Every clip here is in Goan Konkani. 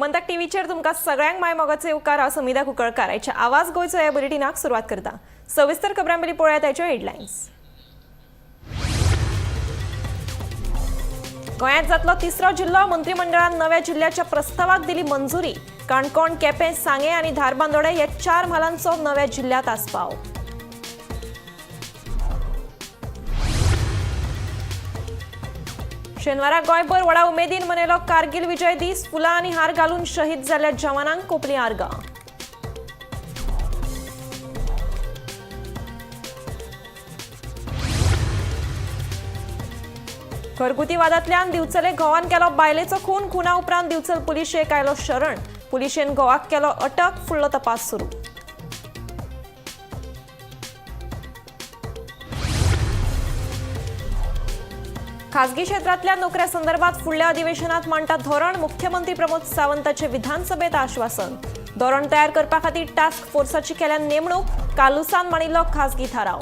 गोमंतक टीव्हीचेर तुमकां सगळ्यांक माय मोगाचो येवकार. हांव समिधा कुंकळकार. आयच्या आवाज गोंयचो ह्या बुलेटिनाक सुरवात करता. सविस्तर खबरां पयलीं पळोवया ताच्यो हेडलायन्स. गोंयांत जातलो तिसरो जिल्लो. मंत्रिमंडळान नव्या जिल्ल्याच्या प्रस्तावाक दिली मंजुरी. काणकोण, केपें, सांगें आनी धारबांदोडें ह्या 4 म्हालांचो नव्या जिल्ल्यांत आस्पाव. शेनवारा गोंयभर व्हडा उमेदीन मनयलो कारगिल विजय दीस. फुलां आनी हार घालून शहीद जाल्ल्या जवानांक कोपली आर्गां. घरगुती वादांतल्यान दिवचले घोवान केलो बायलेचो खून. खुना उपरांत दिवचल पुलिशेक आयलो शरण. पुलिशेन घोवाक केलो अटक. फुडलो तपास सुरू. खासगी क्षेत्रातल्या नोकऱ्या संदर्भात फुडल्या अधिवेशनात मांडटा धोरण. मुख्यमंत्री प्रमोद सावंताचे विधानसभेत आश्वासन. धोरण तयार करपा खातीर टास्क फोर्साची केल्या नेमणूक. कालुसान मांडिल्लो खासगी थाराव.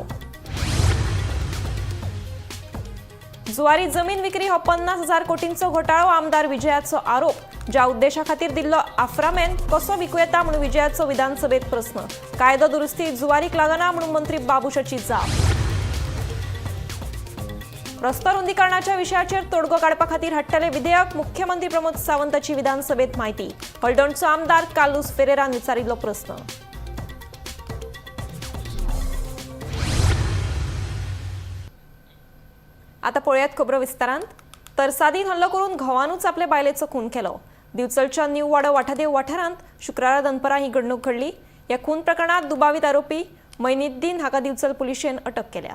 जुवारी जमीन विक्री हो 50,000 कोटींचो घोटाळो. आमदार विजयाचो आरोप. ज्या उद्देशा खातीर दिल्लो आफ्रामेन कसो विकूं येता म्हणून विजयाचो विधानसभेत प्रस्न. कायदो दुरुस्ती जुवारीक लागना म्हणून मंत्री बाबूशाची जाप. रस्तो रुंदीकरणाच्या विशयाचेर तोडगो काडपा खातीर हाडटले विधेयक. मुख्यमंत्री प्रमोद सावंताची विधानसभेत माहिती. हळदोणचो आमदार कार्लुस फेरेरान विचारिल्लो प्रस्न. आता पळयात खबरो विस्तारांत. तरसादीन हल्लो करून घोवानूच आपले बायलेचो खून केलो. दिवचलच्या न्यू वाडो वाठादेव वाठारांत शुक्रारा दनपरां ही घडणूक घडली. ह्या खून प्रकरणात दुबावीत आरोपी मैनिद्दीन हाका दिवचल पुलिशेन अटक केल्या.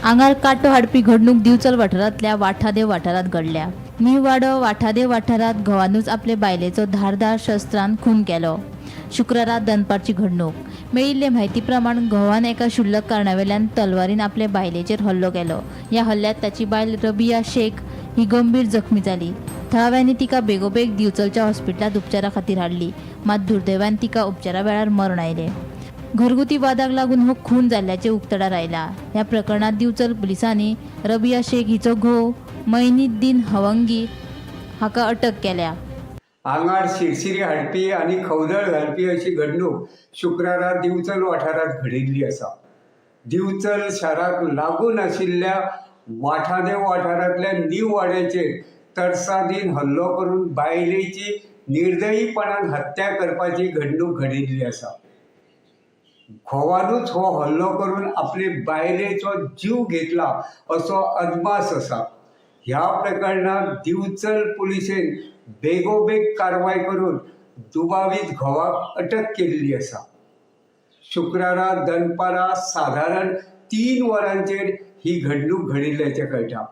आंगार कांटो हाडपी घडणूक दिवचल वाठारांतल्या वाठादेव वाठारांत घडल्या. न्यू वाडो वाठादेव वाठारांत घोवानूच आपले बायलेचो धारदार शस्त्रान खून केलो. शुक्रारा दनपारची घडणूक. मेळिल्ले म्हायती प्रमाण घोवान एका क्षुल्लक कारणावेल्यान तलवारीन आपले बायलेचेर हल्लो केलो. ह्या हल्ल्यांत ताची बायल रबिया शेख ही गंभीर जखमी जाली. थळाव्यांनी तिका बेगोबेग दिवचलच्या हॉस्पिटलांत उपचारा खातीर हाडली, मात दुर्दैवान तिका उपचारा वेळार मरण आयलें. घरगुती वादाक लागून हो खून जाल्ल्याचें उक्तडार आयला. ह्या प्रकरणात दिवचल पुलिसांनी रबिया शेख हिचो घोव मैनिद्दीन हवंगी हाका अटक केल्या. आंगार शिरशिरी हाडपी आनी खवदळ घालपी अशी घडणूक शुक्रारा दिवचल वाठारांत घडिल्ली आसा. दिवचल शाराक लागून आशिल्ल्या वाठादेव वाठारांतल्या नीव वाड्याचेर तरसादीन हल्लो करून बायलेची निर्दयीपणान हत्या करपाची घडणूक घडिल्ली आसा. घोवानूच हो हल्लो करून आपले बायलेचो जीव घेतला असो अदमास आसा. ह्या प्रकरणात दिवचल पुलिशेन बेगोबेग कारवाय करून दुबावीत घोवाक अटक केल्ली आसा. शुक्रारा दनपारां सादारण 3 वरांचेर ही घडणूक घडिल्ल्याचें कळटा.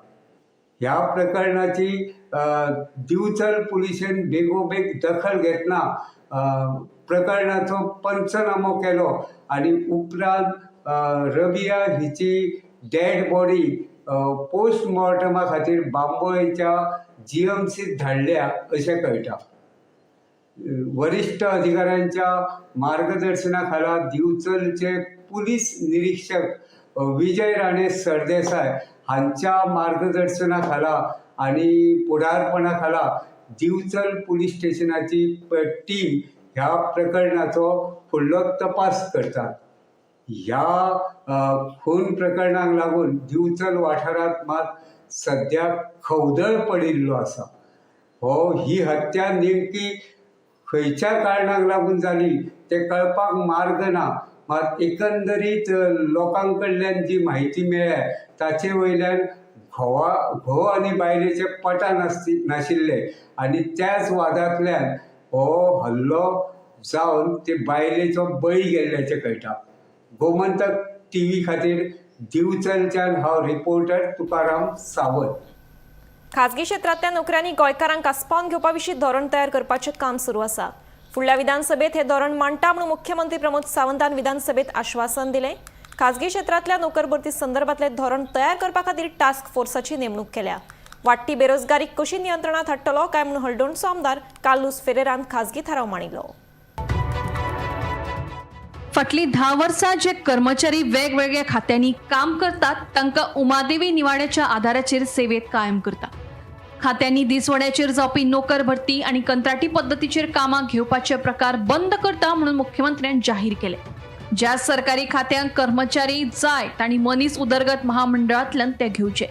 ह्या प्रकरणाची दिवचल पुलिशेन बेगोबेग दखल घेतना प्रकरणाचो पंचनामो केलो आनी उपरांत रबिया हिची डेड बॉडी पोस्टमॉर्टमा खातीर बांबोळेच्या जीएमसीत धाडल्या अशें कळटा. वरिश्ठ अधिकाऱ्यांच्या मार्गदर्शना खाला दिवचलचे पुलीस निरीक्षक विजय राणे सरदेसाय हांच्या मार्गदर्शना खाला आनी फुडारपणा खाला दिवचल पुलीस स्टेशनाची टीम ह्या प्रकरणाचो फुडलो तपास करतात. ह्या खून प्रकरणाक लागून दिवचल वाठारांत मात सद्या खवदळ पडिल्लो आसा. हो ही हत्या नेमकी खंयच्या कारणाक लागून जाली तें कळपाक मार्ग ना, मात एकंदरीत लोकां कडल्यान जी म्हायती मेळ्ळ्या ताचे वयल्यान घोव आनी बायलेचे पटा नाशिल्ले आनी त्याच वादांतल्यान हो हल्लो जावन ते बायलेचो बळी गेल्ल्याचें कळटा. गोमंतक टीव्ही खातीर दिवचलच्यान हांव रिपोर्टर तुकाराम सावंत. खासगी क्षेत्रांतल्या नोकऱ्यांनी गोंयकारांक आस्पावन घेवपा विशीं धोरण तयार करपाचें काम सुरू आसा. फुडल्या विधानसभेत हे धोरण मांडटा म्हणून मुख्यमंत्री प्रमोद सावंतान विधानसभेत आश्वासन दिलें. खासगी क्षेत्रांतल्या नोकर भरती संदर्भातले धोरण तयार करपा खातीर टास्क फोर्साची नेमणूक केल्या. वाडटी बेरोजगारी कशी नियंत्रणात हाडटलो काय म्हणून हळदोणचो आमदार कार्लुस फेरेरान खासगी थाराव मांडिल्लो. फाटलीं 10 वर्सां जे कर्मचारी वेगवेगळ्या खात्यांनी काम करतात तांकां उमादेवी निवाड्याच्या आधाराचेर सेवेत कायम करता. खात्यांनी दिसवड्याचेर जावपी नोकर भरती आनी कंत्राटी पद्दतीचेर कामां घेवपाचे प्रकार बंद करता म्हणून मुख्यमंत्र्यान जाहीर केले. ज्या सरकारी खात्यांक कर्मचारी जाय तांणी मनीस उदरगत महामंडळांतल्यान ते घेवचे.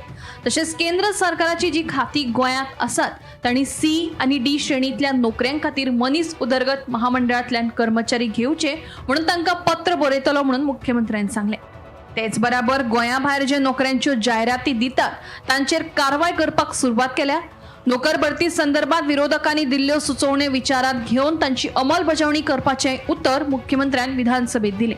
तशेंच केंद्र सरकाराची जी खाती गोंयांत आसात तांणी सी आनी डी श्रेणींतल्या नोकऱ्यां खातीर मनीस उदरगत महामंडळांतल्यान कर्मचारी घेवचे म्हणून तांकां पत्र बरयतलो म्हणून मुख्यमंत्र्यान सांगलें. तेच बराबर गोंया भायर जे नोकऱ्यांच्यो जायराती दितात तांचेर कारवाय करपाक सुरवात केल्या. नोकर भरती संदर्भात विरोधकांनी दिल्ल्यो सुचोवण्यो विचारात घेवन तांची अंमलबजावणी करपाचें उतर मुख्यमंत्र्यान विधानसभेत दिलें.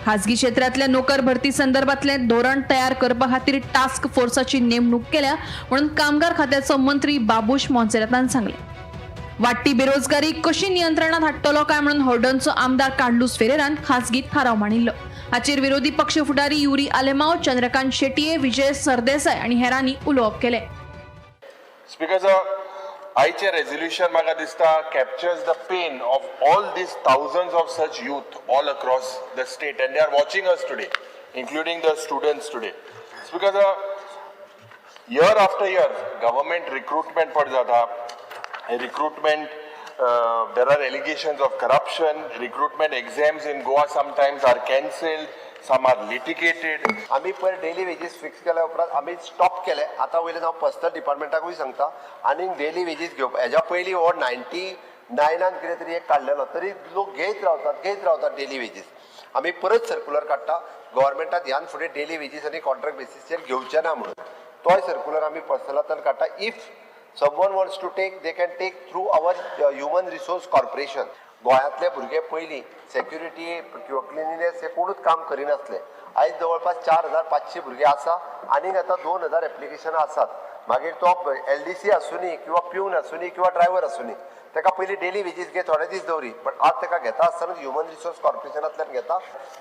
खाजगी क्षेत्रांतल्या नोकर भरती संदर्भातलें धोरण तयार करपा खातीर टास्क फोर्साची नेमणूक केल्या म्हणून कामगार खात्याचो मंत्री बाबूश मोन्सेरातान सांगलें. वाडटी बेरोजगारी कशी नियंत्रणात हाडटलो काय म्हणून हळदणचो आमदार कार्लुस फेरेरान खासगीत थाराव मांडिल्लो. हाचेर विरोधी पक्ष फुडारी युरी आलेमाव, चंद्रकांत शेटये, विजय सरदेसाय आनी हेरांनी उलोवप केलें. स्पीकर सर, आयचें रेजोल्युशन म्हाका दिसता captures the pain of all these thousands of such youth all across the state, and they are watching us today, including the students today. Speaker sir, year after year government recruitment पण जाता. Recruitment, there are allegations of corruption. Recruitment exams in Goa sometimes are cancelled, some are litigated. आमी पयर डेली वेजीस फिक्स केल्या उपरांत आमी स्टॉप केले. आतां वयल्यान हांव पर्सनल डिपार्टमेंटाकूय सांगता आनीक डेली वेजीस घेवप. हेज्या पयलीं हो 99 कितें तरी एक काडलेलो, तरी लोक घेयत रावतात, घेयत रावतात डेली वेजीस. आमी परत सर्कुलर काडटा, गव्हर्मेंटात ह्यान फुडें डेली वेजीस आनी कॉन्ट्रॅक्ट बेसीसचेर घेवचे ना म्हणून. तोय सर्कुलर आमी पर्सनलांतल्यान काडटा. If someone wants to take, they can take through our Human Resource Corporation. गोंयांतले भुरगे पयलीं सेक्युरिटी किंवा क्लिनिनेस हे कोणूच काम करिनासले. आयज जवळपास 4500 भुरगे आसा, आनीक आतां 2000 एप्लिकेशनां आसात. मागीर तो एलडीसी आसुनी किंवा प्यून आसुनी किंवा ड्रायव्हर आसुनी, ताका पयलीं डेली वेजीस घे, थोडे दीस दवरी, पण आज ताका घेता आसतना ह्युमन रिसोर्स कॉर्पोरेशनांतल्यान घेता.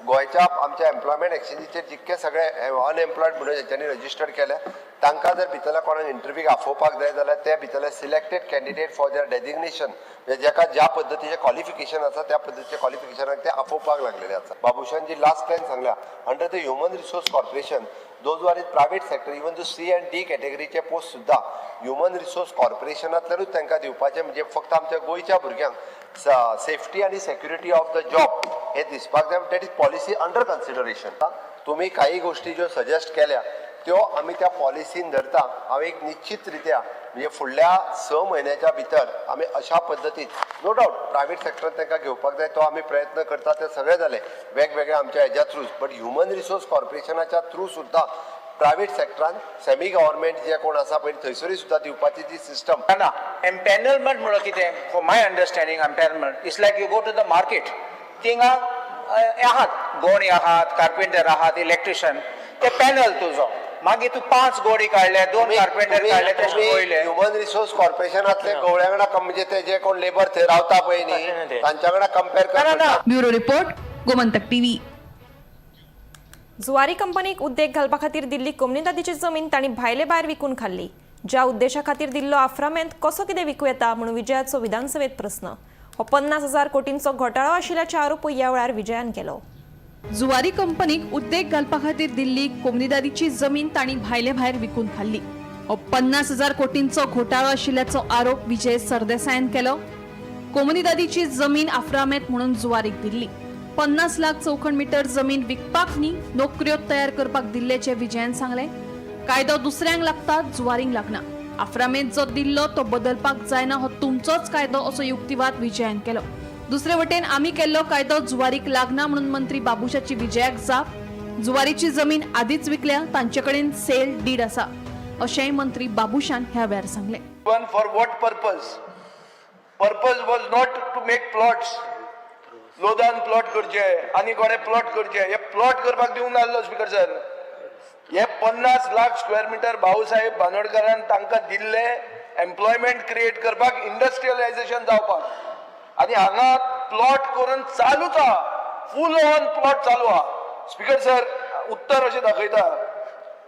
गोंयच्या आमच्या एम्प्लॉयमेंट एक्सचेंजीचेर जितके सगळे अनएम्प्लॉयड म्हणून हेंच्यांनी रजिस्टर्ड केले, तांकां जर भितरल्या कोणाक इंटरव्यूक आफोवपाक जाय जाल्यार ते भितरले selected candidate for their designation, म्हणजे जेका ज्या पद्दतीचें क्वॉलिफिकेशन आसा त्या पद्दतीचें क्वॉलिफिकेशनाक ते आफोवपाक लागलेले आसा. बाबूशान जी लास्ट लायन सांगल्या, under the Human Resource Corporation, those are in private sector, even the C and D कॅटेगरीचे post सुद्दां ह्युमन रिसोर्स कॉर्पोरेशनांतल्यानूच तांकां दिवपाचें. म्हणजे फक्त आमच्या गोंयच्या भुरग्यांक सेफ्टी आनी सेक्युरिटी ऑफ the job हे दिसपाक जाय. That is policy under consideration. तुमी काही गोष्टी ज्यो सजेस्ट केल्या त्यो आमी त्या पॉलिसीन धरता. हांव एक निश्चित रित्या म्हणजे फुडल्या 6 म्हयन्याच्या भितर आमी अशा पद्दतीन, नो डावट प्रायवेट सेक्टरान तांकां घेवपाक जाय, तो आमी प्रयत्न करता. ते सगळे जाले वेगवेगळे आमच्या हेज्या थ्रू, बट ह्युमन रिसोर्स कॉर्पोरेशनाच्या थ्रू सुद्दां प्रायवेट सेक्टरान सेमी गव्हर्मेंट जे कोण आसा पळय थंयसरूय सुद्दां दिवपाची जी सिस्टम. ना, एम्पॅनलमेंट म्हणल्यार कितें? For my understanding, empanelment is like you go to the market, थिंगा हे आहात, गोणी आहात, कार्पेंटर आहात, इलेक्ट्रिशियन, ते पॅनल तुजो. मागीर तूं पांच गोडी काडले, दोन कार्पेंटर काडले, तशें पळयले. ह्युमन रिसोर्स कॉर्पोरेशनातले गवळ्या वांगडा, म्हणजे ते जे कोण लेबर थंय रावता पळय न्ही, तांच्या वांगडा कंपेर ना, ना, कर. ना. Bureau report, Gomantak TV. Zuari कंपनीक उद्देग घालपा खातीर दिल्ली कोमनिदादीची जमीन तांणी भायले भायर विकून खाल्ली. ज्या उद्देशा खातीर दिल्लो आफ्रामेंत कसो कितें विकूं येता म्हणून विजयाचो विधानसभेत प्रस्न. हो 50,000 कोटींचो घोटाळो आशिल्ल्याचे आरोपूय ह्या वेळार विजयान केलो. जुवारी कंपनीक उद्देग घालपा खातीर दिल्ली कोमनिदादीची जमीन तांणी भायले भायर विकून खाल्ली. हो 50,000 कोटींचो घोटाळो आशिल्ल्याचो आरोप विजय सरदेसायान केलो. कोमुनिदादीची जमीन आफ्रामेत म्हणून जुवारीक दिल्ली. 50 लाख चौखण मीटर जमीन विकपाक न्ही, नोकऱ्यो तयार करपाक दिल्ल्याचें विजयान सांगलें. कायदो दुसऱ्यांक लागता, जुवारींक लागना. आफ्रामेत जो दिल्लो तो बदलपाक जायना, हो तुमचोच कायदो असो युक्तिवाद विजयान केलो. दुसरे वटेन आमी केल्लो कायदो जुवारीक लागना म्हणून मंत्री बाबूशाची विजयाक जाप. जुवारीची जमीन आदीच विकल्या, तांचे कडेन सेल डीड आसा, अशेंय मंत्री बाबूशान ह्या वेळार सांगलें. One for what purpose? Purpose was not to make plots. लोदान plot करचे आनी कोणे प्लॉट करचे, हे प्लॉट करपाक दिवंक नासलो. स्पीकर सर, हे 50 लाख स्क्वेअर मिटर भाऊसाहेब बांदोडकारान तांकां दिल्ले एम्प्लॉयमेंट क्रिएट करपाक, इंडस्ट्रियलायझेशन जावपाक, आनी हांगा प्लॉट करून चालूच आहा, फूल ऑन प्लॉट चालू आहा. स्पीकर सर, उत्तर अशें दाखयता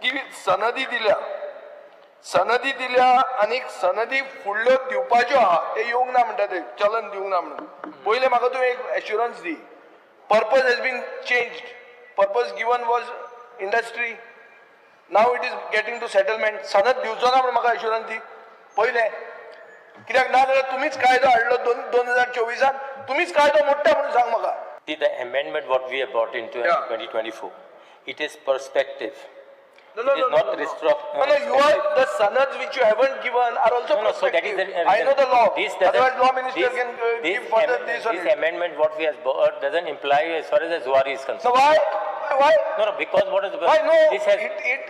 की सनदी दिल्या, सनदी दिल्या आनी सनदी फुडल्यो दिवपाच्यो आहा, ते येवंक ना म्हणटा, ते चलन दिवंक ना म्हणून. पयलें म्हाका तूं एक assurance the, purpose has been changed. Purpose given was industry, now it is getting to settlement. सनद दिवचो ना म्हणून म्हाका एश्युरन्स दी. पयलें कित्याक ना जाल्यार तुमीच कायदो हाडलो 2024 तुमीच कायदो मोडटा म्हणून सांग म्हाका. The amendment what we have brought into 2024, it is perspective. No, no, it is no, not no, no. retrospective. No, no, you are the sanads which you haven't given are also No, no, so that is prospective. the I know the law. This doesn't, Otherwise, law minister this, can this give further this on this it. amendment what we have brought doesn't imply as far as the Zuari is concerned. So why? Why? No, no, because what is the Why no? This has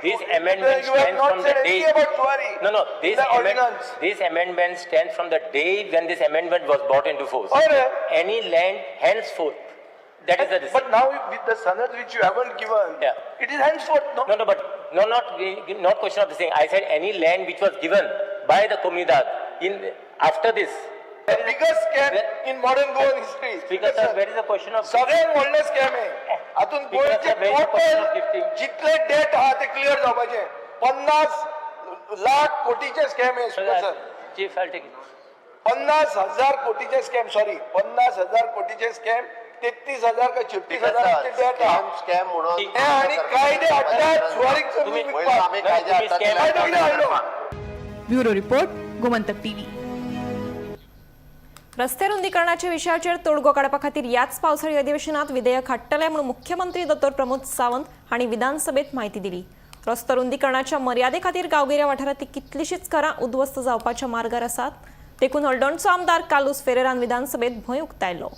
this amendment you have stands not from the said day. anything about Zuari. No, no, this the ordinance. This amendment stands from the day when this amendment was brought into force. All right. Any land henceforth. That is the But now with the sanads which you haven't given, Yeah. it is henceforth. No, No, no, but no, not question of this thing. I said any land which was given by the comunidad in after this. The biggest scam in modern Goan history. Speaker sir, where is the question of सगळ्यात व्हडलें स्कॅम हे. हातून Speaker गोंयचे sir, where is the question of total gifting? जितले डेट आहा ते क्लियर जावपाचे. 50 लाख कोटीचे स्कॅम हे speaker sir. Chief, I'll take it. 50,000 कोटीचे स्कॅम, सॉरी 50,000 कोटीचे स्कॅम, 33,000 का 36,000 डेट आहा. स्कॅम म्हणून हे आणि कायदे हाडटात जुवारीक जमीन विकपाक. आमी कायदे हाडटात ते कायदो कितें हाडलो? Bureau report, Gomantak TV. रस्ते रुंदीकरणाच्या विशयाचेर तोडगो काडपा खातीर ह्याच पावसाळी अधिवेशनात विधेयक हाडटले म्हणून मुख्यमंत्री दोतोर प्रमोद सावंत हांणी विधानसभेत म्हायती दिली. रस्तो रुंदीकरणाच्या मर्यादे खातीर गांवगिऱ्या वाठारांतली कितलीशीच घरां उद्ध्वस्त जावपाच्या मार्गार आसात. देखून हळदोणचो आमदार कार्लुस फेरेरान विधानसभेत भंय उक्तायलो.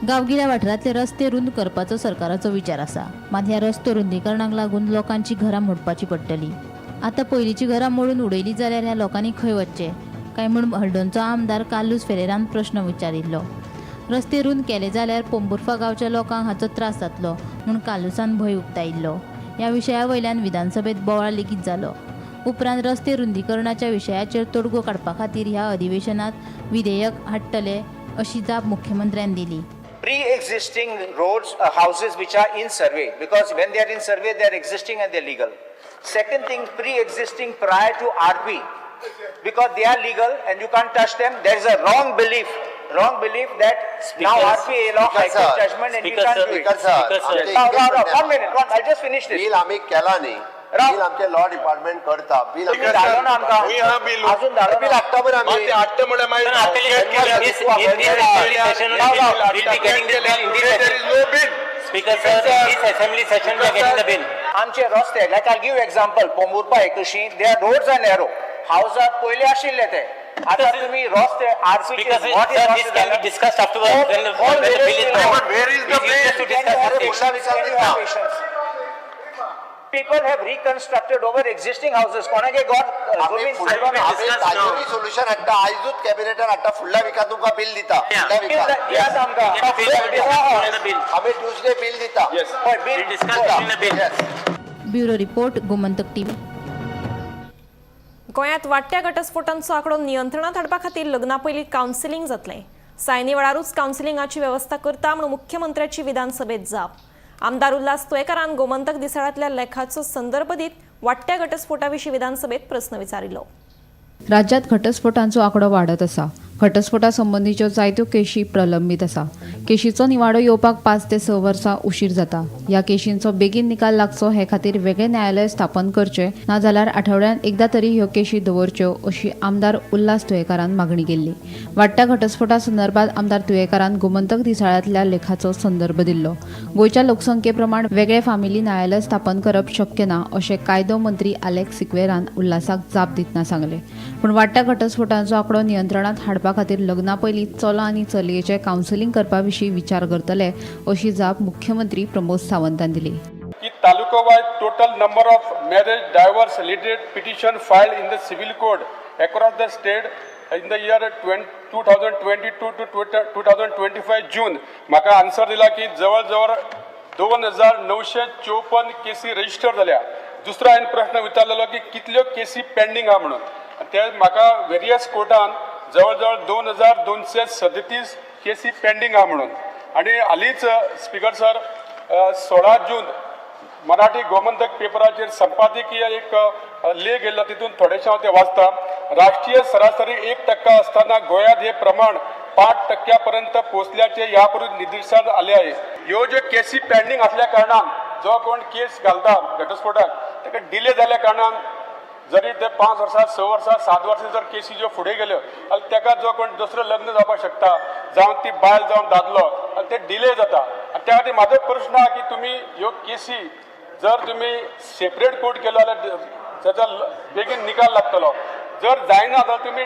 गांवगिऱ्या वाठारांतले रस्ते रुंद करपाचो सरकाराचो विचार आसा. मात ह्या रस्तो रुंदीकरणाक लागून लोकांची घरां मोडपाची पडटली. आतां पयलींची घरां मोडून उडयली जाल्यार ह्या लोकांनी खंय वचचें काय म्हूण हळदोणचो आमदार कार्लुस फेरेरान प्रश्न विचारिल्लो. रस्ते रुंद केले जाल्यार पोंबुर्फा गांवच्या लोकांक हाचो त्रास जातलो म्हूण कार्लुसान भंय उक्तायिल्लो. ह्या विशया वयल्यान विधानसभेत बोवाळ लेगीत जालो. उपरांत रस्ते रुंदीकरणाच्या विशयाचेर तोडगो काडपा खातीर ह्या अधिवेशनात विधेयक हाडटले अशी जाप मुख्यमंत्र्यान दिली. Pre-existing roads, houses which are in survey, because when they are in survey, they are existing and they are legal. Second thing, pre-existing prior to RP, because they are legal and you can't touch them. There is a wrong belief that now RP law, High Court judgment and you can't do it. Speaker sir, Now, now, 1 minute, I'll just finish this. Bill आमी केला न्ही, बिल आमचे लॉ डिपार्टमेंट करता. बिल तुम्ही धाडलो ना आमकां, अजून धाडलो बिल हाडटा मरे आमी. ते हाडटा म्हळ्यार मागीर Speaker sir, in this assembly session we are getting the bill. आमचे रस्ते, like I give example, Pomburpa एकशी, their roads are narrow. हावजात पयले आशिल्ले ते, आता तुम्ही रस्ते RP Speaker sir, this can be discussed afterwards when the bill is brought. Where is the bill? To discuss this. People have reconstructed over existing houses. कोणागे गॉड आमी ताजेरूय सोल्युशन हाडटा. आयजूच कॅबिनेटान हाडटा. फुडल्या विकात तुमकां बिल दिता. फुडल्या विकात दियात आमकां. आमी ट्युजडे बिल दिता. Bureau report, Gomantak TV. गोंयांत वाडट्या घटस्फोटांचो आंकडो नियंत्रणात हाडपा खातीर लग्ना पयलीं कावन्सिलींग जातलें. सायनी वेळारूच कावन्सिलिंगाची वेवस्था करता म्हूण मुख्यमंत्र्याची विधानसभेत जाप. आमदार उल्हास तुयेंकारान गोमंतक दिसाळ्यांतल्या लेखाचो संदर्भ दीत वाडट्या घटस्फोटा विशीं विधानसभेत प्रस्न विचारिल्लो. राज्यात घटस्फोटांचो आंकडो वाडत आसा. घटस्फोटा संबंदीच्यो जायत्यो केशी प्रलंबीत आसा. केशीचो निवाडो येवपाक 5 ते 6 वर्सां उशीर जाता. ह्या केशींचो बेगीन निकाल लागचो हे खातीर वेगळे न्यायालय स्थापन करचे, नाजाल्यार आठवड्यान एकदा तरी ह्यो केशी दवरच्यो अशी आमदार उल्हास तुयेंकारान मागणी केल्ली. वाडट्या घटस्फोटा संदर्भात आमदार तुयेंकारान गोमंतक दिसाळ्यांतल्या लेखाचो संदर्भ दिल्लो. गोंयच्या लोकसंख्ये प्रमाण वेगळे फामिली न्यायालय स्थापन करप शक्य ना अशें कायदो मंत्री आलेक्स सिक्वेरान उल्हासाक जाप दितना सांगलें. पूण वाडट्या घटस्फोटांचो आंकडो नियंत्रणात हाडपा खातीर लग्ना पयलीं चलो आनी चलयेचें कावन्सिलींग करपा विशीं विचार करतले अशी जाप मुख्यमंत्री प्रमोद सावंतान दिली. की taluka wise total number of marriage divorce related petition filed in the civil court across the state in the year 2022 to 2025 June. म्हाका आन्सर दिला की जवळ जवळ 2954 केसी रजिस्टर जाल्या. दुसरो हांवें प्रश्न विचारलेलो की कितल्यो केसी पेंडींग आहा म्हणून, ते म्हाका वेरियस कोर्टान जवळ जवळ 2237 केसी पेंडींग आहा म्हणून. आनी हालींच स्पिकर सर 16 जून मराठी गोमंतक पेपराचेर संपादकीय एक लेख येयल्लो, तितून थोडेशें हांव तें वाचता. राष्ट्रीय सरासरी 1% असताना गोंयांत हे प्रमाण 5% पर्यंत पोचल्याचे ह्या पूर्वी निदर्शनास आले आहे. ह्यो ज्यो केसी पेंडींग आसल्या कारणान जो कोण केस घालता घटस्फोटाक ताका डिले जाल्या कारणान जरी ते 5 वर्सां, 6 वर्सां, 7 वर्सां जर केसी ज्यो फुडें गेल्यो जाल्यार ताका जो कोण दुसरो लग्न जावपाक शकता, जावं ती बायल जावं दादलो, आनी ते डिले जाता. आनी त्या खातीर म्हाजो प्रश्न आहा की तुमी ह्यो केसी जर तुमी सेपरेट कोर्ट केलो जाल्यार ताचो बेगीन निकाल लागतलो. जर जायना जाल्यार तुमी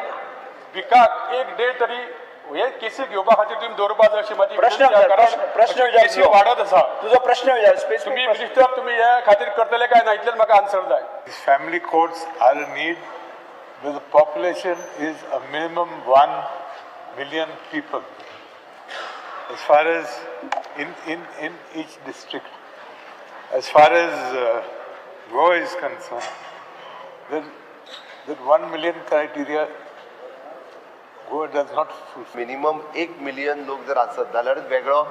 विकाक एक डे तरी हे केसी घेवपा खातीर तुमी दवरपा जाय अशी म्हाजी प्रश्न विनंती आहा. विचार, कारण प्रश्न विचार केसी तुजो. वाडत आसा. तुजो प्रश्न विचार, स्पेसिफिक. तुमी मिनिस्टर, तुमी हे खातीर करतले काय ना इतलेच म्हाका आन्सर जाय. These family courts are a need where the population is a minimum 1 million people. As far as in each district. As far as Goa is concerned, that 1 million criteria Goa does not fulfill. Minimum 1 million लोक जर आसत जाल्यारच वेगळो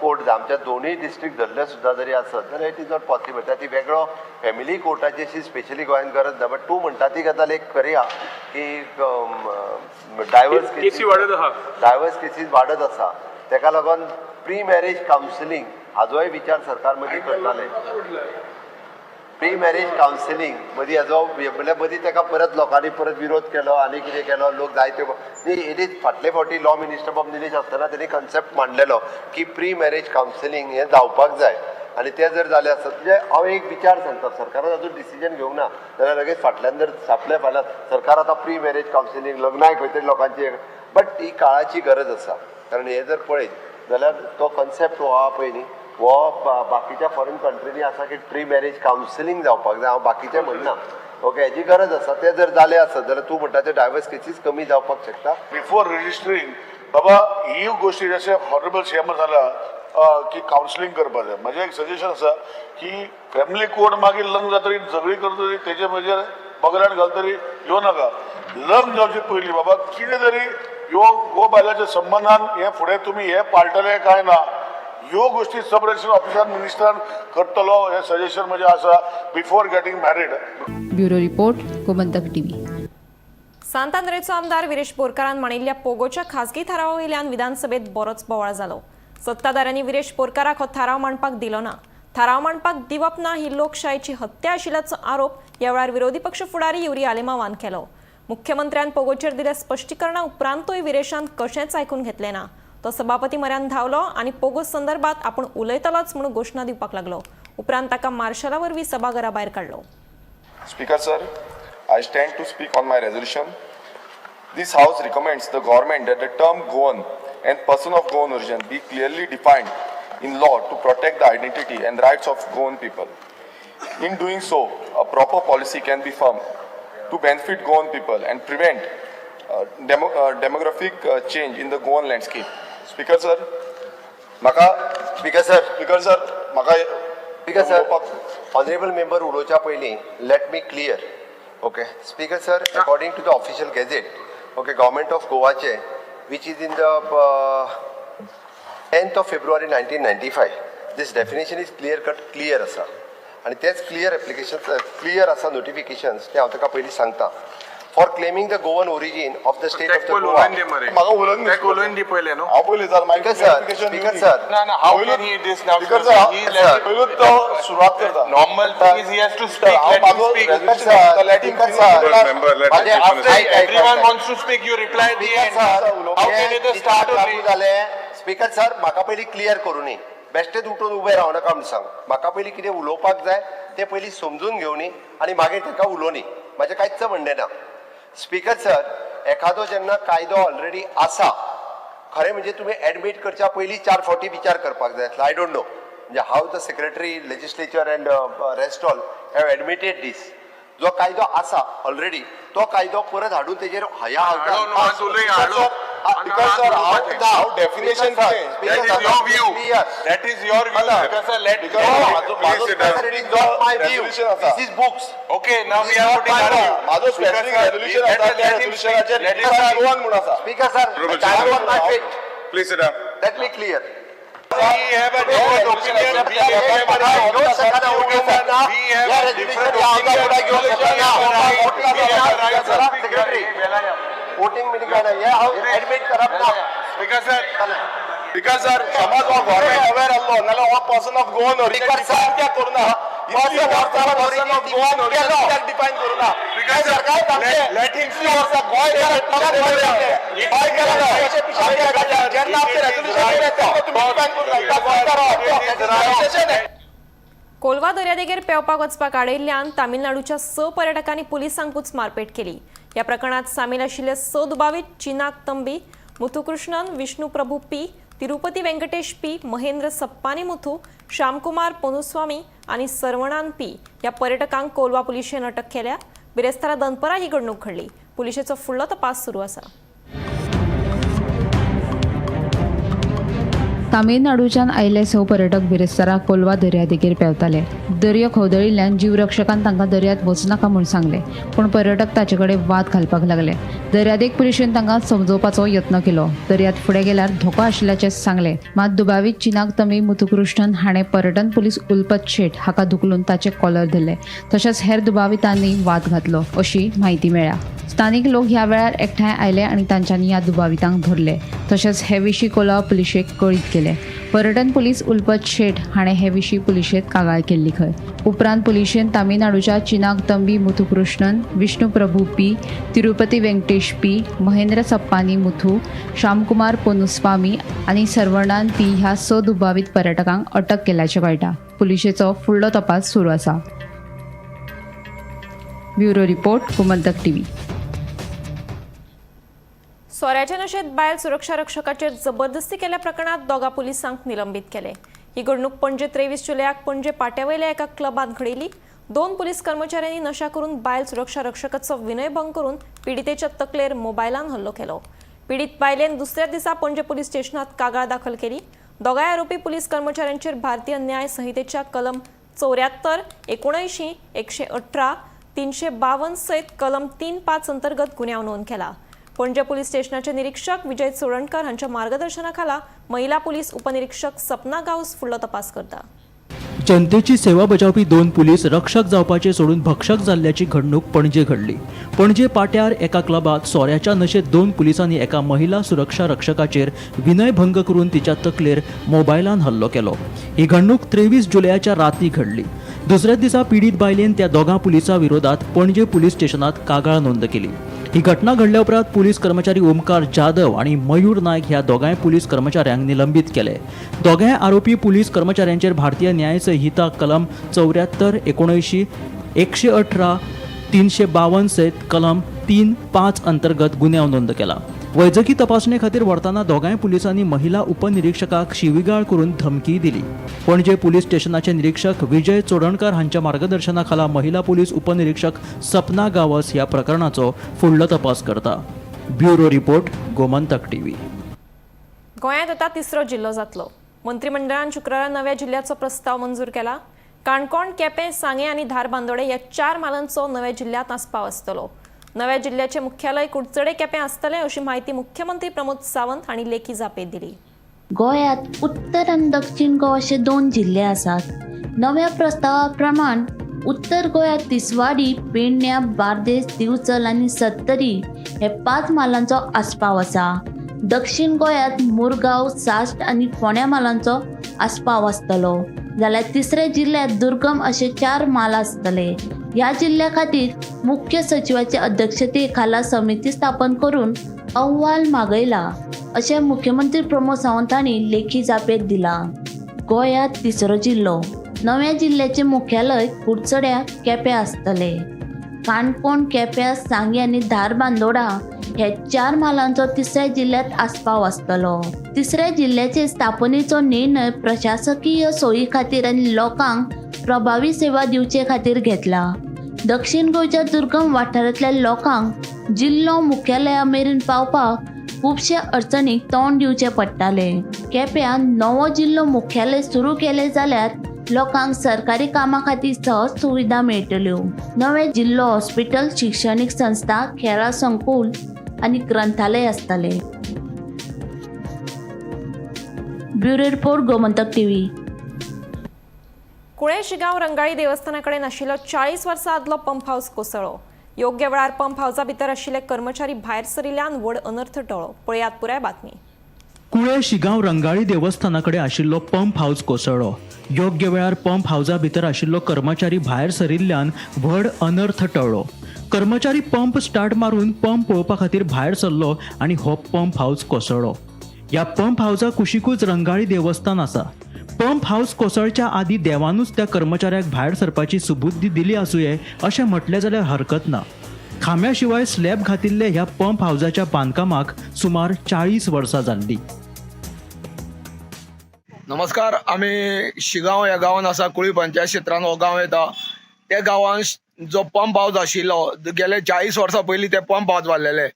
कोर्ट जाय. आमच्या दोनूय डिस्ट्रिक्ट धरले सुद्दां जरी आसत जाल्यार it is not possible. त्या ती वेगळो फॅमिली कोर्टाची अशी स्पेशली गोंयांत गरज ना. बट तूं म्हणटा ती गजाल एक खरी आहा की डायवर्स केसी वाडत आहा. डायवर्स केसीस वाडत आसा. तेका लागून प्री मॅरेज कावन्सिलींग हाजोय विचार सरकार मदीं करताले. प्री मॅरेज कावन्सिलींग मदीं हाजो म्हणल्यार मदीं ताका परत लोकांनी परत विरोध केलो आनी कितें केलो लोक जायते. It is फाटले फावटी लॉ मिनिस्टर बाब निलेश आसतना तेणी कन्सेप्ट मांडलेलो की प्री मॅरेज कावन्सिलींग हें जावपाक जाय आनी तें जर जालें आसत म्हणजे हांव एक विचार सांगता, सरकारान अजून डिसिजन घेवंक ना जाल्यार लगेच फाटल्यान जर छापलें फाल्यां सरकार आतां प्री मॅरेज कावन्सिलींग लग्नाक खंय तरी लोकांची, बट ही काळाची गरज आसा. कारण हें जर पळयत जाल्यार तो कन्सेप्ट हो आहा पळय न्ही, हो बाकीच्या फॉरेन कंट्रीनी आसा की प्री मॅरेज कावन्सिलींग जावपाक जाय. हांव बाकीचें म्हणना, ओके, हेजी गरज आसा. तें जर जालें आसत जाल्यार तूं म्हणटा ते डायवर्स केसीस कमी जावपाक शकता. बिफोर रजिस्टरिंग बाबा ही गोष्टी जशें हॉनरेबल सीएम जाला की कावन्सिलींग करपा जाय. म्हजें एक सजेशन आसा की फॅमिली कोर्ट मागीर लग्न जातरी झगडी करतरी तेजे म्हजेर बगलांट घालतरी येवं नाका. लग्न जावचे पयलीं बाबा कितें तरी ह्यो घोव बायलाच्या संबंदान हे फुडें तुमी हे पाळटले काय ना, ह्यो गोष्टी सब रजिस्टर ऑफिसान मिनिस्टरान करतलो हें सजेशन म्हजें आसा before getting married. Bureau report, Gomantak TV. सांतांद्रेचो आमदार विरेश बोरकारान मांडिल्ल्या पोगोच्या खासगी थारावा वयल्यान विधानसभेत बरोच बोवाळ जालो. सत्ताधाऱ्यांनी विरेश बोरकाराक हो थाराव मांडपाक दिलो ना. थाराव मांडपाक दिवप ना ही लोकशायेची हत्या आशिल्ल्याचो आरोप ह्या वेळार विरोधी पक्ष फुडारी युरी आलेमावान केलो. मुख्यमंत्र्यान पोगोचेर दिल्या स्पश्टीकरणा उपरांतूय विरेशान कशेंच आयकून घेतलें ना. तो सभापती म्हऱ्यान धांवलो आनी पोगो संदर्भात आपूण उलयतलोच म्हणून घोशणा दिवपाक लागलो. उपरांत ताका मार्शला वरवीं सभाघरा भायर काडलो. Speaker sir, I stand to speak on my resolution. This House recommends the government that the term Goan and person of Goan origin be clearly defined in law to protect the identity and rights of Goan people. In doing so, a proper policy can be formed to benefit Goan people and prevent demographic change in the Goan landscape. Speaker sir, म्हाका स्पीकर सर. Speaker sir, म्हाका स्पीकर सर, उलोवपाक ऑनरेबल मेंबर उलोवच्या पयलीं let me clear, okay. Speaker sir, according to the official gazette, okay, Government of गोवाचे, which is in the 10th of February 1995, this definition is clear cut clear आसा आनी तेच क्लियर एप्लिकेशन क्लियर आसा नोटिफिकेशन्स तें हांव ताका पयलीं सांगता for claiming the Goan origin of the state of the Goa. म्हाका उलोवन ताका उलोवन दी पयलें न्हू. हांव पयलीं sir. Speaker sir, speaker sir. ना ना, how can he this now? Speaker sir, पयलूच तो सुरवात करता. Normal thing is he has to speak. Let him speak. Let him After everyone wants to speak, you reply at the end. How can you just start only? जालें स्पीकर सर, म्हाका पयलीं क्लियर करूनी. बेश्टेच उठून उबें रावनाका म्हूण सांग. म्हाका पयलीं कितें उलोवपाक जाय तें पयलीं समजून घेवनी आनी मागीर ताका उलोवनी. म्हाजें कांयच म्हणणें ना. स्पीकर सर, एखादो जेन्ना कायदो ऑलरेडी आसा, खरें म्हणजे तुमी एडमीट करच्या पयलीं चार फावटी विचार करपाक जाय आसलो. I don't know म्हणजे how the secretary, legislature and rest all have admitted this. जो कायदो आसा ऑलरेडी, तो कायदो परत हाडून तेजेर ह्या हाडून मात उलय, हाडून. Because sir, how definition कितें? That is your view. That is your view. Because sir, let It is not my view. Resolution आसा. This is books. Okay, now we are putting our view. म्हाजो स्पेसिफिक रेजोल्युशन आसा, त्या रेजोल्युशनाचेर गोवन म्हूण आसा. Speaker sir, I want my feet. Please sit down. Let me clear. We have a different opinion. We have a We have a different opinion. Secretary, voting meeting काय नाही, हे हांव एडमीट करप ना. Speaker sir, because sir, समज हो गव्हर्मेंट अवेर आसलो नाल्यार हो person of Goan origin Speaker sir, कित्याक करूना? Person of Goan person of Goan origin कित्याक डिफायन करूना? सरकार Let him इतलीं वर्सां गोंयकारांक जेन्ना आमचें रेजोल्युशन येता तेन्ना तुमी डिफायन करूंक लागता गोंयकार. कोलवा दर्यादेगेर पेंवपाक वचपाक आडयल्ल्यान तामिळनाडूच्या 6 पर्यटकांनी पुलिसांकूच मारपेट केली. ह्या प्रकरणात सामील आशिल्ले 6 दुबावीत Chinnak Thambi, Muthukrishnan, Vishnu Prabhu P, Tirupati Venkatesh P, Mahendra Sappani Muthu, Shyamkumar Ponnuswamy आनी सरवणान पी ह्या पर्यटकांक कोलवा पुलिशेन अटक केल्या. बिरेस्तारा दनपरां ही घडणूक घडली. पुलिशेचो फुडलो तपास सुरू आसा. तामिळनाडूच्यान आयिल्ले 6 पर्यटक बिरेस्तारा कोलवा दर्यादेगेर पेंवताले. दर्यो खवदळिल्ल्यान जीवरक्षकान तांकां दर्यांत वचनाका म्हूण सांगलें, पूण पर्यटक ताचे कडेन वाद घालपाक लागले. दर्यादेग पुलिशेन तांकां समजोवपाचो यत्न केलो. दर्यांत फुडें गेल्यार धोको आशिल्ल्याचें सांगलें. मात दुबावीत चिनाक तमी मुथुकृष्णन हाणें पर्यटन पुलीस उल्पत शेट हाका धुकलून ताचे कॉलर धरले. तशेंच हेर दुबावितांनी वाद घातलो अशी म्हायती मेळ्ळ्या. स्थानीक लोक ह्या वेळार एकठांय आयले आनी तांच्यांनी ह्या दुबावितांक धरले. तशेंच हे विशीं कोलवा पुलिशेक कळीत केलें. पर्यटन पुलीस उल्पत शेट हाणें हे विशीं पुलिशेंत कागाळ केल्ली खंय. उपरांत पुलिशेन तामिळनाडूच्या Chinnak Thambi Muthukrishnan, Vishnu Prabhu P, Tirupati Venkatesh P, Mahendra Sappani Muthu, Shyamkumar Ponnuswamy आनी सरवणान पी ह्या 6 दुबावीत पर्यटकांक अटक केल्याचें कळटा. पुलिशेचो फुडलो तपास सुरू आसा. Bureau report, Gomantak TV. सोऱ्याच्या नशेंत बायल सुरक्षा रक्षकाचेर जबरदस्ती केल्या प्रकरणात 2 पुलिसांक निलंबीत केले. ही घडणूक पणजे 23 जुलयाक पणजे पाट्यावयल्या एका क्लबांत घडिल्ली. 2 पुलीस कर्मचाऱ्यांनी नशा करून बायल सुरक्षा रक्षकाचो विनयभंग करून पिडितेच्या तकलेर मोबायलान हल्लो केलो. पीडित बायलेन दुसऱ्या दिसा पणजे पुलीस स्टेशनात कागाळ दाखल केली. दोगांय आरोपी पुलीस कर्मचाऱ्यांचेर भारतीय न्याय संहितेच्या कलम 74, 79, 118, 352 सयत कलम 3(5) अंतर्गत गुन्यांव नोंद केला. पणजे पुलीस स्टेशनाचे निरीक्षक विजय चोडणकर हांच्या मार्गदर्शनाखाला महिला पुलीस उपनिरीक्षक सपना गांवस फुडलो तपास करता. जनतेची सेवा बजावपी 2 पुलीस रक्षक जावपाचे सोडून भक्षक जाल्ल्याची घडणूक पणजे घडली. पणजे पाट्यार एका क्लबात सोऱ्याच्या नशेत 2 पुलिसांनी एका महिला सुरक्षा रक्षकाचेर विनयभंग करून तिच्या तकलेर मोबायलान हल्लो केलो. ही घडणूक 23 जुलयाच्या राती घडली. दुसऱ्याच दिसा पिडीत बायलेन त्या 2 पुलिसां विरोधात पणजे पुलीस स्टेशनात कागाळ नोंद केली. ही घटना घडल्या उपरांत पुलीस कर्मचारी ओमकार जाधव आणि मयूर नायक ह्या दोगांय पुलीस कर्मचाऱ्यांक निलंबीत केले. दोगांय आरोपी पुलीस कर्मचाऱ्यांचेर भारतीय न्याय संहिता कलम 74, 79, 118, 352 सयत कलम 3(5) अंतर्गत गुन्यांव नोंद केला. वैजकी तपासणे खातीर व्हरतना दोगांय पुलिसांनी महिला उपनिरीक्षकाक शिवीगाळ करून धमकी दिली. पणजे पुलीस स्टेशनाचे निरीक्षक विजय चोडणकर हांच्या मार्गदर्शनाखाला महिला पुलीस उपनिरीक्षक सपना गावस ह्या प्रकरणाचो फुडलो तपास करता. Bureau report, Gomantak TV. गोंयांत आतां तिसरो जिल्लो जातलो. मंत्रिमंडळान शुक्रारा नव्या जिल्ल्याचो प्रस्ताव मंजूर केला. काणकोण, केपें, सांगें आनी धारबांदोडें ह्या 4 म्हालांचो नव्या जिल्ल्यांत आस्पाव आसतलो. नव्या जिल्ल्याचें मुख्यालय कुडचडे केपें आसतलें अशी म्हायती मुख्यमंत्री प्रमोद सावंत हांणी लेखी जापेंत दिली. गोंयांत उत्तर आनी दक्षिण गोवा अशे 2 जिल्ले आसात. नव्या प्रस्तावा प्रमाण उत्तर गोंयांत तिसवाडी, पेडण्या, बार्देस, दिवचल आनी सत्तरी हे 5 म्हालांचो आस्पाव आसा. दक्षिण गोंयांत मुरगांव, साश्ट आनी फोंड्या म्हालांचो आस्पाव आसतलो. जाल्यार तिसऱ्या जिल्ल्यांत दुर्गम अशे 4 म्हाल आसतले. ह्या जिल्ल्या खातीर मुख्य सचिवाचे अध्यक्षते खाला समिती स्थापन करून अहवाल मागयला अशें मुख्यमंत्री प्रमोद सावंत हांणी लेखी जापेंत दिला. गोंयांत तिसरो जिल्लो. नव्या जिल्ल्याचें मुख्यालय कुडचड्या केपें आसतलें. काणकोण, केप्यां, सांगें आनी धारबांदोडा हे 4 म्हालांचो तिसऱ्या जिल्ल्यांत आस्पाव आसतलो. तिसऱ्या जिल्ल्याचे स्थापनेचो निर्णय प्रशासकीय सोयी खातीर आनी लोकांक प्रभावी सेवा दिवचे खातीर घेतला. दक्षिण गोंयच्या दुर्गम वाठारांतल्या लोकांक जिल्लो मुख्यालया मेरेन पावपाक खुबशे अडचणीक तोंड दिवचें पडटालें. केप्यां नवो जिल्लो मुख्यालय सुरू केलें जाल्यार लोकांक सरकारी कामां खातीर सहज सुविधा मेळटल्यो. नवे जिल्लो हॉस्पिटल, शिक्षणीक संस्था, खेळां संकुल आनी ग्रंथालय आसतले. Bureau report, Gomantak TV. Kule Shigaon Rangali देवस्थाना कडेन आशिल्लो 40 वर्सां आदलो पंप हावस कोसळ्ळो. योग्य वेळार पंप हावसा भितर आशिल्ले कर्मचारी भायर सरिल्ल्यान व्हड अनर्थ टळ्ळो. पळयात पुराय बातमी. कुळे शिगांव रंगाळी देवस्थाना कडेन आशिल्लो पंप हावस कोसळ्ळो. योग्य वेळार पंप हावसा भितर आशिल्लो कर्मचारी भायर सरिल्ल्यान व्हड अनर्थ टळ्ळो. कर्मचारी पंप स्टार्ट मारून पंप पळोवपा खातीर भायर सरलो आनी हो पंप हावस कोसळ्ळो. ह्या पंप हावसा कुशीकूच रंगाळी देवस्थान आसा. पंप हावस कोसळच्या आदी देवानूच त्या कर्मचाऱ्याक भायर सरपाची सुबुद्धी दिली आसुये अशें म्हटलें जाल्यार हरकत ना. खांब्या शिवाय स्लॅब घातिल्ले ह्या पंप हावसाच्या बांदकामाक सुमार 40 वर्सां जाल्ली. नमस्कार, आमी शिगांव ह्या गांवांत आसा. कुळी पंचायत क्षेत्रांत हो गांव येता. त्या गांवांत जो पंप हावस आशिल्लो गेले 40 वर्सां पयलीं ते पंप हावस बांदलेले.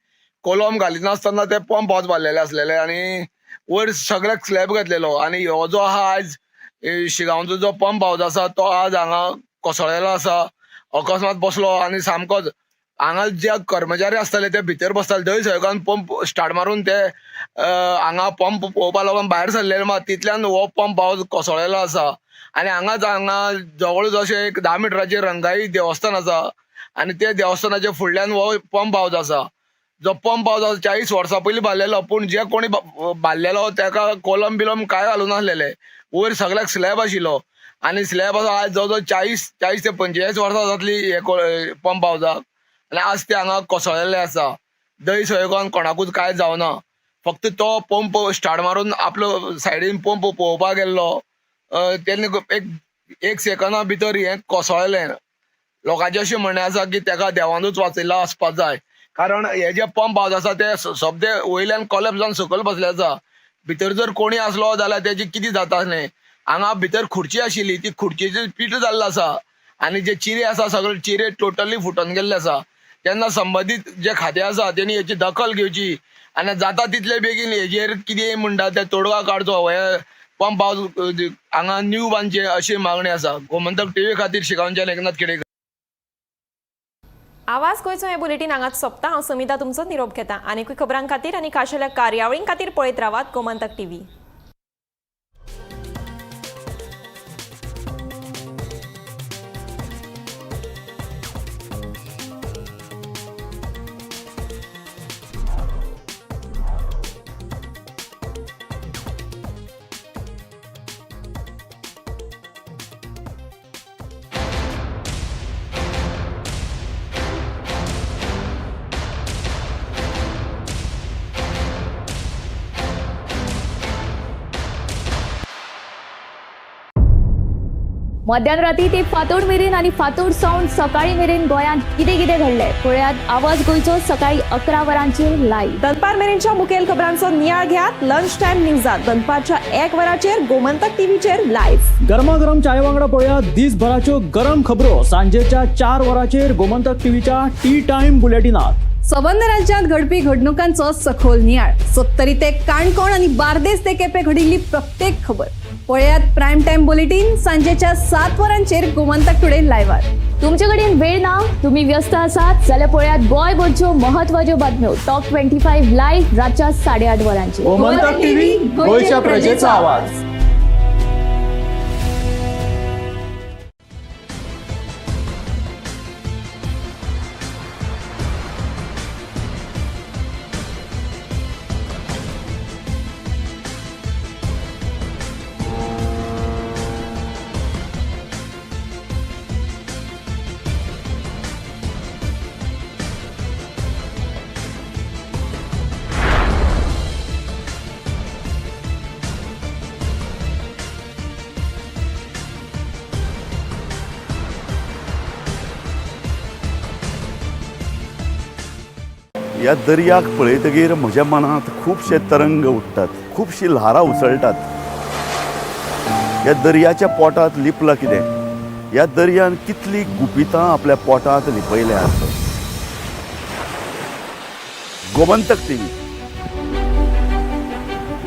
कोलम घालिनासतना ते पंप हावस बांदलेले आसलेले आनी वयर सगळ्याक स्लॅब घातलेलो. आनी हो जो आहा आयज शिगांवचो जो पंप हावस आसा तो आज हांगा कोसळलेलो आसा. अकस्मात बसलो आनी सामकोच हांगा जे कर्मचारी आसताले ते भितर बसताले. थंय सगळ्यान पंप स्टार्ट मारून ते हांगा पंप पळोवपा लागून भायर सरलेले, मात तितल्यान हो पंप हावस कोसळलेलो आसा. आनी हांगाच हांगा जवळूच अशें एक 10 मिटराचेर रंगाई देवस्थान आसा आनी त्या देवस्थानाच्या फुडल्यान हो पंप हावस आसा. जो पंप हावस आसा 40 वर्सां पयलीं बांदलेलो, पूण जे कोणी बांदलेलो ताका कोलम बिलम कांय घालूं नासलेले. वयर सगळ्याक स्लॅब आशिल्लो आनी स्लॅब आसा आज जवळ जवळ 40 ते 45 वर्सां जातली हे पंप हावसाक आनी आज ते हांगा कोसळलेले आसा. दही सयोगान कोणाकूच कांय जावना. फक्त तो पंप स्टार्ट मारून आपलो सायडीन पंप पळोवपाक गेल्लो, तेन्ना एक सेकंदा भितर हें कोसळलें. लोकांचें अशें म्हणणें आसा की ताका देवानूच वाचयला आसपाक जाय, कारण हे जे पंप हावस आसा ते सगळे वयल्यान कोलॅप्स जावन सकयल बसले आसा. भितर जर कोणी आसलो जाल्यार तेजी कितें जाता आसलें. हांगा भितर खुर्ची आशिल्ली, ती खुर्चेचे पीठ जाल्लो आसा आनी जे चिरे आसा सगळे चिरे टोटली फुटून गेल्ले आसा. तेन्ना संबंदीत जे खातें आसा तेणी हेची दखल घेवची आनी जाता तितले बेगीन हेजेर कितें म्हणटा ते तोडगा काडचो. हे पंप हावस हांगा न्यू बांदचे अशी मागणी आसा. गोमंतक टीव्ही खातीर शिगांवच्यान एकनाथ खेडेकर. आवाज गोंयचो हें बुलेटीन हांगाच सोंपता. हांव समिता तुमचो निरोप घेता. आनीकूय खबरां खातीर आनी खाशेल्या कार्यावळीं खातीर पळयत रावात गोमंतक टीव्ही. मध्यान राती ते फांतोड मेरेन आनी फांतोड सावन सकाळी मेरेन गोंयांत कितें कितें घडलें पळयात आवाज गोंयचो सकाळी 11 वरांचेर लायव्ह. दनपार मेरेनच्या मुखेल खबरांचो नियाळ घेयात लंच टायम न्यूजात दनपारच्या 1 वराचेर गोमंतक टीव्हीचेर लायव्ह. गरमागरम चाय वांगडा पळोवया दिसभराच्यो गरम खबरो सांजेच्या 4 वरांचेर गोमंतक टीव्हीच्या टी टायम बुलेटिनात. सबंद राज्यात घडपी घडणुकांचो सखोल नियाळ. सत्तरी ते काणकोण आनी बार्देस ते केपें घडिल्ली प्रत्येक खबर पळयात प्रायम टायम बुलेटीन सांजेच्या 7 वरांचेर गोमंतक टुडे लायव्हार. तुमचे कडेन वेळ ना, तुम्ही व्यस्त आसात जाल्यार पळयात गोंयभरच्यो महत्वाच्यो बातम्यो टॉप 25 लायव्ह रातच्या 8:30 वरांचेर. गोमंतक टीव्ही, गोंयच्या प्रजेचा आवाज. ह्या दर्याक पळयतगीर म्हज्या मनांत खुबशे तरंग उठ्ठात, खुबशीं ल्हारां उसळटात. ह्या दर्याच्या पोटांत लिपलां कितें? ह्या दर्यान कितलीं गुपितां आपल्या पोटांत लिपयल्यांत? गोमंतक टीव्ही,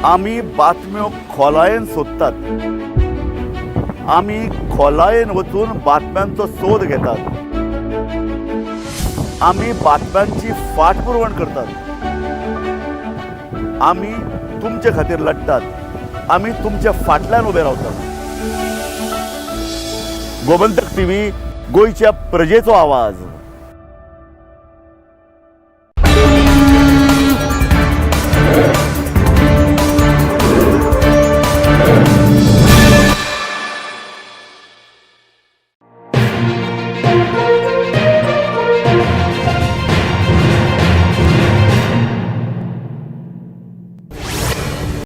आमी बातम्यो खोलायेन सोदतात, आमी खोलायेन वचून बातम्यांचो सोद घेतात, आमी बातम्यांची फाटपुरवण करतात, आमी तुमचे खातीर लढटात, आमी तुमच्या फाटल्यान उबे रावतात. गोमंतक टीव्ही, गोंयच्या प्रजेचो आवाज.